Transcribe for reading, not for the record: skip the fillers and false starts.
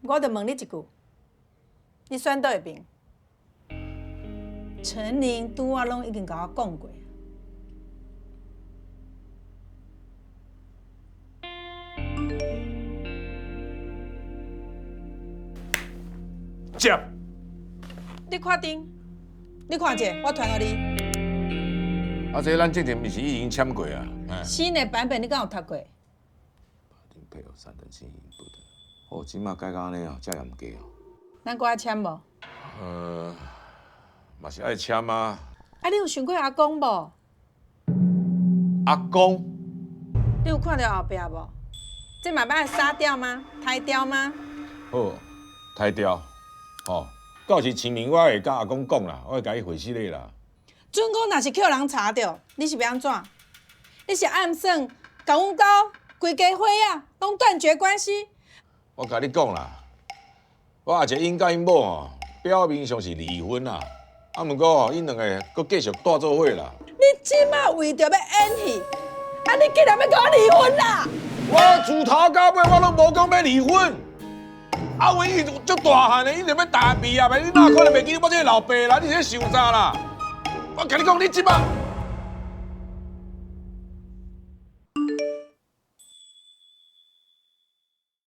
我就問你一句，你選佗一邊？陳玲拄仔攏已經共我講過。接。你確定？你看者，我傳予你。啊，這咱之前毋是已經簽過啊？新的版本你敢有讀過？配偶三等親不得。哦，這馬改到按呢哦，遮嚴格哦。咱閣愛簽無？嘛是愛簽啊。啊，你有想過阿公無？阿公？你有看著後壁無？這嘛欲殺掉嗎？殺掉嗎？好，殺掉，吼。到時清明我會佮阿公講啦，我會共伊回釋咧啦。準講若是予人查著，你是欲按怎？你是暗算共阮兜規家伙仔攏斷絕關係？我共你講啦，我阿姐𪜶佮𪜶某吼，表面上是離婚啦，啊，毋過吼，𪜶兩个閣繼續蹛做伙啦。你這馬為著欲演戲，啊，你竟然欲共我離婚啦？我自頭到尾我攏無講欲離婚。阿偉伊足大漢的，伊就欲大便啊！你哪可能袂記我這个老爸啦？你是咧想啥啦？我共你講，你這馬。